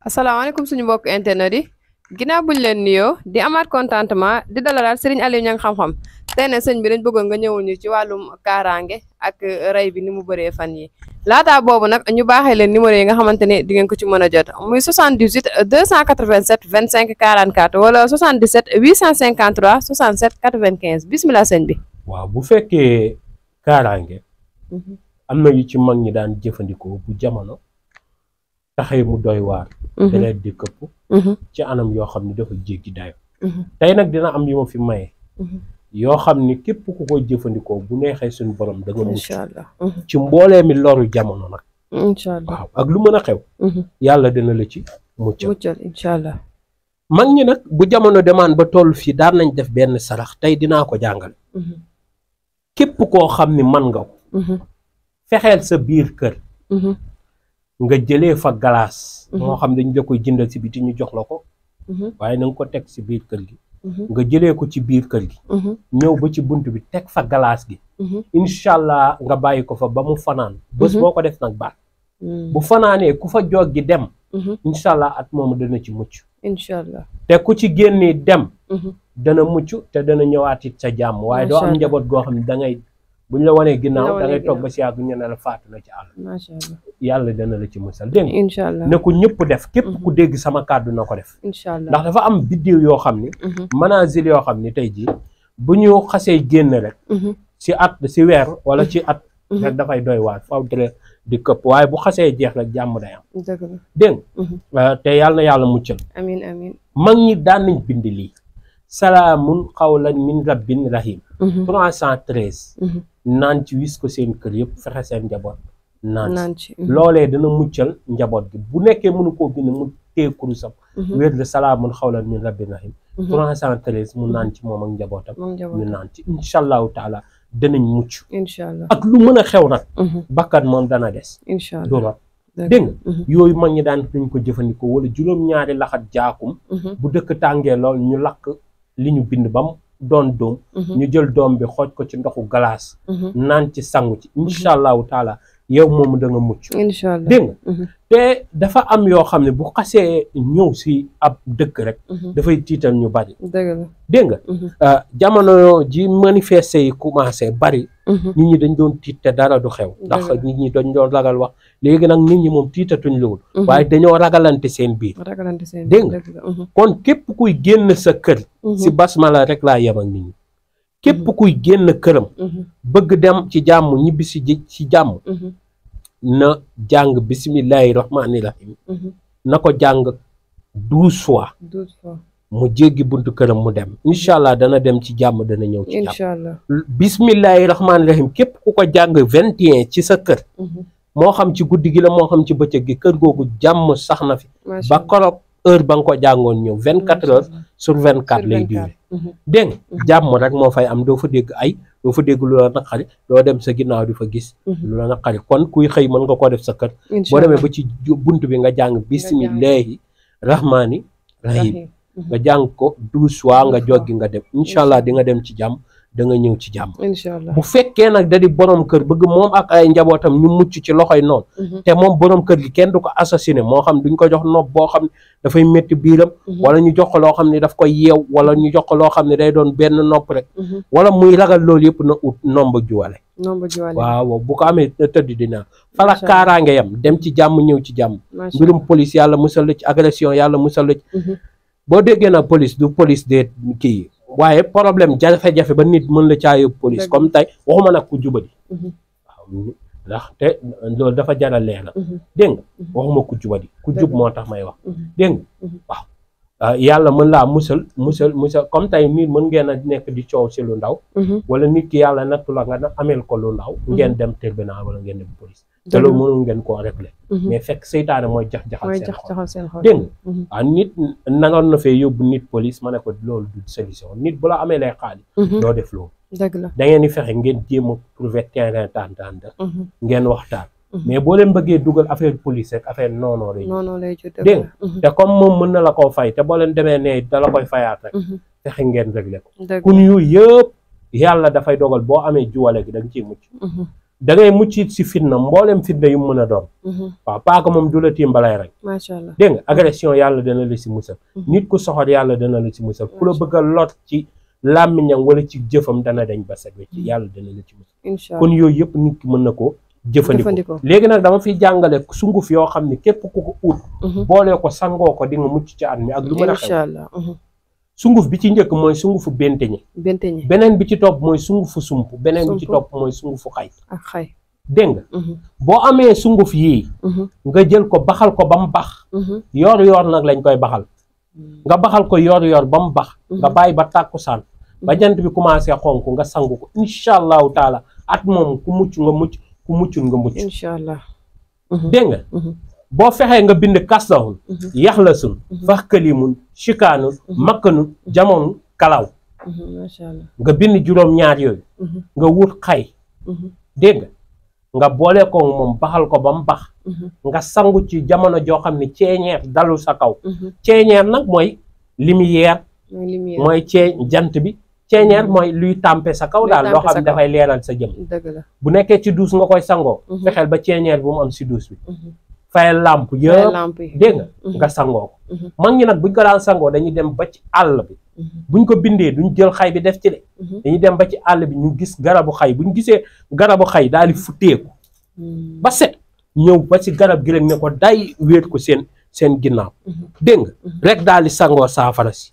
asalaamaaleykum suñu mbokk internet yi ginnaaw buñ leen nuyoo di amaat contentement di dalalaat Serigne Aliou Niang xam-xam tey ne sëñ bi dañ bëggoon nga ñëwul ñu ci wàllum kaaraange ak rey bi ni mu bëree fan yi laataa boobu nag ñu baaxee leen numéro yi nga xamante ne di ngeen ko ci mën a jot muy 78 287 25 44 wala 77 853 67 95 bismillah sëñ bi. waaw bu fekkee kaaraange am na yu ci mag ñi daan jëfandikoo bu jamono taxee mu doy waar deret di këpp ci anam yoo xam ne dafa jéggi dayo tey nag dina am yu ma fi maye yoo xam ni képp ku koy jëfandikoo bu neexee suñu borom da nga mucc ci mboolee mi loru jamono nag incha allah waaw ak lu mën a xew yàlla dina la ci muccal incha allah mag ñi nag bu jamono demaan ba toll fii daan nañ def benn sarax tey dinaa ko jàngale képp koo xam ni man nga ko fexeel sa biir kër nga jëlee fa galaas moo xam dañ la koy jëndal si biti ñu jox la ko waaye na nga ko teg si biir kër gi nga jëlee ko ci biir kër gi ñëw ba ci bunt bi teg fa galaas gi incha allah nga bàyyi ko fa ba mu fanaan bés boo ko def nag baax bu fanaanee ku fa joog gi dem incha allah at moomu dana ci mucc incha allah te ku ci génni dem dana mucc te dana ñëwaat it sa jàmm waaye doo am njaboot goo xam ne da ngay buñ la wanee ginnaaw da ngay toog ba si yàgg ñu ne la faatu na ci àll macha allah yàlla dana la ci musal dégg nga incha allah ne ko ñëpp def képp ku dégg sama kàddu na ko def incha allah ndax dafa am biddiw yoo xam ni manazil yoo xam ni tey jii bu ñu xasee génn rek si at si weer wala ci at rek dafay doy waar faw dere di këpp waaye bu xasee jeex rek jàmm day am dégg nga te yàlla na yàlla muccal amiin amiin mag ñi daan nañ bind lii salaamun qawlan min rabbin rahim 313 naan ci wis ko seen kër yëpp fexe seen njaboot naan ci loolee dana muccal njaboot gi bu nekkee mënu koo bind mu téye kurusam wér de salaamun qawlan min rabbin rahim 313 mu naan ci moom ak njabootam ñu naan ci incha allahu taala danañ mucc incha allah ak lu mën a xew nag bakkan moom dana des incha allah du rab dégg nga yooyu mag ñi daan nañ ko jëfandikoo wala juróom-ñaari laxat jaakum bu dëkk tàngee lool ñu lakk li ñu bind bam doon doom ñu jël doom bi xooj ko ci ndoxu glace naan ci sangu ci incha allahu taala yow moomu da nga mucc incha allah dégg nga te dafa am yoo xam ne bu xasee ñëw si ab dëkk rek dafay tiital ñu bari dégg nga jamono ji manifesté yi commencé bari nit ñi dañ doon tiit te dara du xew ndax nit ñi dañ doon ragal wax léegi nag nit ñi moom tiitatuñ loolu waaye dañoo ragalante seen biir dégg nga kon képp kuy génn sa kër si basmala rek laa yem ak nit ñi képp kuy génn këram bëgg dem ci jàmm ñibbi si jàmm na jàng bismillahi rahmaani rahim na ko jàng 12 fois mu jéggi buntu këram mu dem incha allah dana dem ci jàmm dana ñëw ci jàmm bismillahi rahmaani rahim képp ku ko jàng 21 ci sa kër moo xam ci guddi gi la moo xam ci bëccëg gi kër googu jàmm sax na fi ba koroog heure ba nga ko jàngoon ñëw 24 heures sur 24 lay durer dégg nga jàmm rek moo fay am doo fa dégg ay doo fa dégg lu la naqari doo dem sa ginnaaw di fa gis lu la naqari kon kuy xëy mën nga ko def sa kër boo demee ba ci bunt bi nga jàng bismillahi rahmaani rahim nga jàng ko 12 fois nga joggi nga dem incha allah di nga dem ci jàmm da nga ñëw ci jàmm bu fekkee nag da di borom kër bëgg moom ak ay njabootam ñu mucc ci loxoy noonu te moom borom kër gi kenn du ko assassiné moo xam duñ ko jox nopp boo xam ne dafay métti biiram wala ñu jox ko loo xam ne daf koy yeew wala ñu jox ko loo xam ne day doon benn nopp rek wala muy ragal loolu yëpp na ut nomba juwale waaw bu ko amee tëdd dina fala kaaraange yam dem ci jàmm ñëw ci jàmm mbirum police yàlla musal la ci agression yàlla musal la ci boo déggee nag police du police de kii waaye problème jafe-jafe ba nit mën la caa yóbbu police comme tey waxuma nag ku jubadi waaw ndax te loolu dafa jaral leeral dégg nga waxuma ku jubadi ku jub moo tax may wax dégg nga waaw yàlla mën laa musal comme tey nit mën ngeen a nekk di coow si lu ndaw wala nit ki yàlla nattu la nga ameel ko lu ndaw ngeen dem tribunal wala ngeen dem police te loolu mënul ngeen koo régler mais fekk seytaane mooy jax-jaxal seen xol dégg nga waaw nit nangoon na fee yóbbu nit police ma ne ko loolu du solution nit bu la amee lay xaalis doo def loolu da ngeen di fexe ngeen jéem a trouver terrain d'entente ngeen waxtaan mais boo leen bëggee dugal affaire police rek affaire noonoo lay dégg nga te comme moom mën na la koo fay te boo leen demee ne da la koy fayaat rek fexe ngeen régler ko kun yooyu yëpp yàlla dafay dogal boo amee juwale gi da nga ciy mucc da ngay mucc si fitna mboolem fitna yu mën a doon. waaw paaka moom du la timbalay rek. macha allah dégg nga agression yàlla dana la si musal. nit ku soxor yàlla dana la si musal. ku la bëgg a lot ci làmmiñam wala ci jëfam dana dañ ba set ci yàlla dana la ci musal. incha allah kon yooyu yëpp nit ki mën na ko jëfandikoo. léegi nag dama fiy jàngale sunguf yoo xam ne képp ku ko ut. boolee ko sangoo ko di nga mucc ci at mi ak lu mën a xew. incha allah. sunguf bi ci njëkk mooy sungufu benteñe. beneen bi ci topp mooy sungufu sump. beneen bi ci topp mooy sungufu xay. ak xay. dégg nga. boo amee sunguf yii. nga jël ko baxal ko ba mu bax. yoor nag lañ koy baxal. nga baxal ko yor ba mu bax. nga bàyyi ba tàkkusaan ba jant bi commencé xonk nga sangu ko incha allahu taala at moom ku mucc nga mucc ku muccul nga mucc. incha allah. dégg nga. boo fexee nga bind kaslahun yaxlasun fax kalimun chikaanun makkanun jamono kalaw. macha allah. nga bind juróom-ñaar yooyu. nga wut xay. dégg nga boole ko moom baxal ko ba mu bax. nga sangu ci jamono joo xam ne ceeñeer dalu sa kaw. ceeñeer nag mooy lumière. mooy jant bi. ceeñeer mooy luy tàmpe sa kaw daal loo xam ne dafay leeral sa jëm. dëgg la bu nekkee ci duus nga koy sangoo. fexeel ba ceeñeer bu mu am si duus bi. fayal làmp yëpp dégg nga sangoo ko. mag ñi nag buñ ko daan sangoo dañuy dem ba ci àll bi. buñ ko bindee duñ jël xay bi def ci de. dañuy dem ba ci àll bi ñu gis garabu xay buñ gisee garabu xay daal di futteeku. ba set ñëw ba ci garab gi rek ne ko day wéet ko seen ginnaaw. dégg nga rek daal di sangoo saafara si.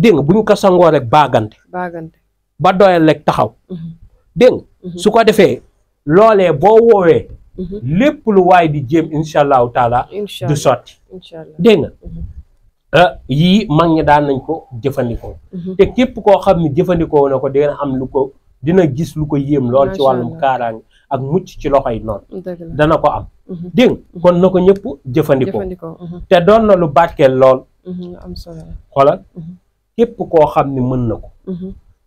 dégg nga buñ ko sangoo rek baagante. ba doyal rek taxaw. dégg nga su ko defee loolee boo woowee. lépp lu waay di jéem incha allahu taala du sotti. dégg nga yii mag ñi daan nañ ko jëfandikoo. te képp koo xam ne jëfandikoo na ko dina am dina gis lu ko yéem lool ci wàllum kaaraange ak mucc ci loxoy noonu. dana ko am. dégg nga kon na ko ñëpp jëfandikoo. te doon na lu barkeel lool. am solo xoolal képp koo xam ne mën na ko.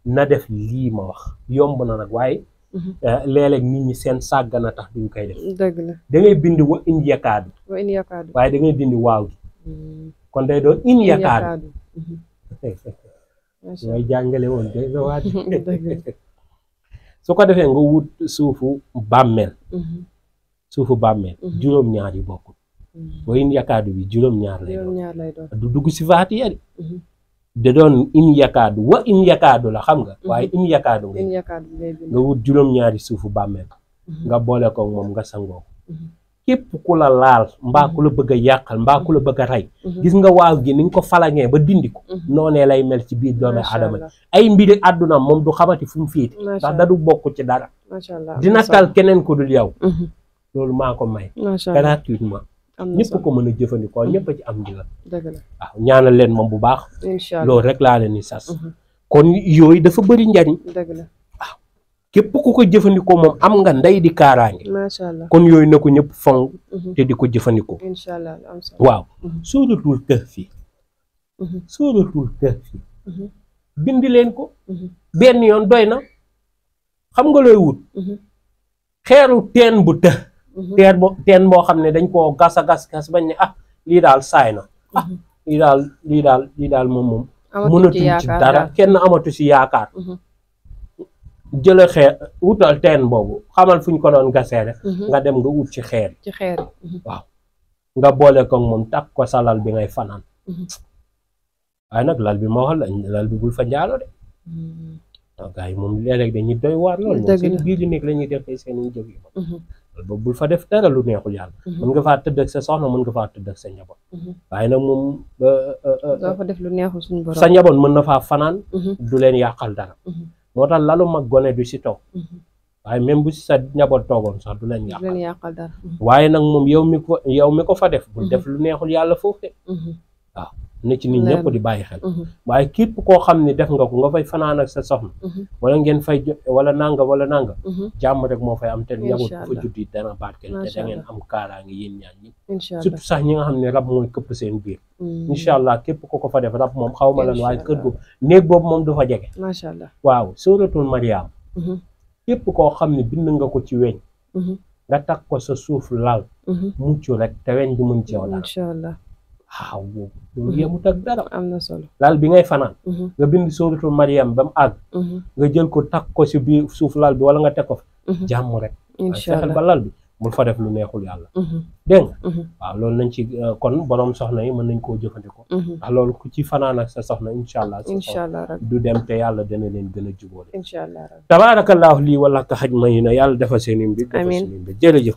na def lii ma wax yomb na nag waaye. léeg-léeg nit ñi seen sàggana tax duñ koy def. dëgg la da ngay bind wa in yakaadu. waaye da ngay bind waaw gi. kon day doon in yakaadu. mooy jàngale woon day la waat. su ko defee nga wut suufu bàmmeel. juróom-ñaar yi bokkul. wa in yakaadu bi juróom-ñaar lay doon. du dugg si faatiya de. da doon in yakaadu wa in yakaadu la xam nga. waaye in yakaadu nga wut juróom-ñaari suufu bàmmeel. nga boole ko moom nga sangoo ko. képp ku la laal mbaa ku la bëgg a yàqal mbaa ku la bëgg a rey. gis nga waaw gi ni nga ko falangee ba dindi ko. noonee lay mel ci biir doomu aadama ay mbiri àdduna moom du xamati fu mu fiiti. ndax da du bokk ci dara. dina tal keneen ku dul yow. loolu maa ko may. gratuitement. ñëpp ko mën a jëfandikoo ñëpp a ci am ndigal. waaw ñaanal leen moom bu baax. loolu rek laa leen di sas. kon yooyu dafa bëri njariñ. waaw képp ku ko jëfandikoo moom am nga ndey di kaaraange. macha allah kon yooyu na ko ñëpp fonk. te di ko jëfandikoo. incha allah waaw. sóoratul Kahfi. bindi leen ko. benn yoon doy na. xam nga looy wut. xeeru teen bu të. teen boo xam ne dañ koo gas bañ ne lii daal saay na. lii daal moom mënatuñ ci dara kenn amatu si yaakaar. jële xeer wutal teen boobu xamal fuñ ko doon gasee rek. nga dem nga wut ci xeer. waaw nga boole ko moom takk ko sa lal bi ngay fanaan. waaye nag lal bi ma wax lal bi bul fa njaalo de. gars yi moom léeg-léeg dañuy doy waar lool moom seen biir nekk la ñuy defee seen i jëf yi moom boobu bul fa def dara lu neexul yàlla. mën nga faa tëdd ak sa soxna mën nga faa tëdd ak sa njaboot. waaye nag moom doo fa def lu neexul suñu borom. sa njaboot mën na faa fanaan. du leen yàqal dara. moo tax lalu mag gone du si toog. waaye même bu si sa njaboot toogoon sax du leen yàqal dara. waaye nag moom yow mi ko fa def bul def lu neexul yàlla foofu de. waaw ne ci nit ñëpp di bàyyi xel. waaye képp koo xam ne def nga ko nga fay fanaan ak sa soxna. wala ngeen fay wala nanga. jàmm rek moo fay am te njaboot bu fa juddi dana barkeel te da ngeen am kaaraange yéen ñaan ñi. surtout sax ñi nga xam ne rab mooy këpp seen biir. incha allah képp ko ko fa def rab moom xaw ma lan waaye kër gu néeg boobu moom du fa jege. macha allah waaw sóoratul Mariam. képp koo xam ne bind nga ko ci weñ. nga takk ko sa suuf lal. mucc rek te weñ du mën ci yow dara. incha allah waaw loolu yemut ak dara. am na solo lal bi ngay fanaan. nga bind sóoratul Mariam ba mu àgg. nga jël ko takk ko si biir suuf lal bi wala nga teg ko fa. jàmm rek. fexeel ba lal bi bul fa def lu neexul yàlla dégg nga waaw loolu nañ ci kon borom soxna yi mën nañ koo jëfandikoo ndax loolu ku ci fanaan ak sa soxna incha allah du dem te yàlla dana leen gën a jubóole incha allah tabaarakallaahu lii wala ka xaj may na yàlla defal seen i mbir defal seen i mbir jërëjëf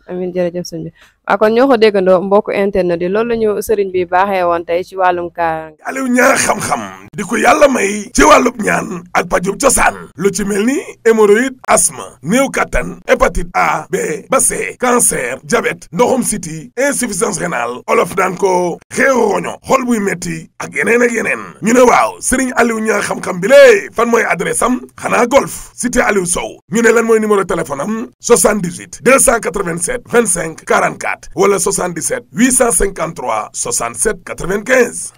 amiin jërëjëf sëñ bi waaw kon ñoo ko déggandoo mbokku internet yi loolu la ñu sëriñ bi baaxee woon tey ci wàllum kaaraange Aliou Niang xam-xam di ko yàlla may ci wàllub ñaan ak pajub cosaan lu ci mel ni hémorroïde asthme néew kattan hépatite A B ba C cancer diabète ndoxum siti insuffisance rénale olof daan ko xeeru roño xol buy metti ak yeneen ñu ne waaw sëriñ Aliou Niang xam-xam bi lée fan mooy adresse am xanaa golf cité Aliou Sow ñu ne lan mooy numéro téléphone am 78 287 25 44 wala 77 853 67 95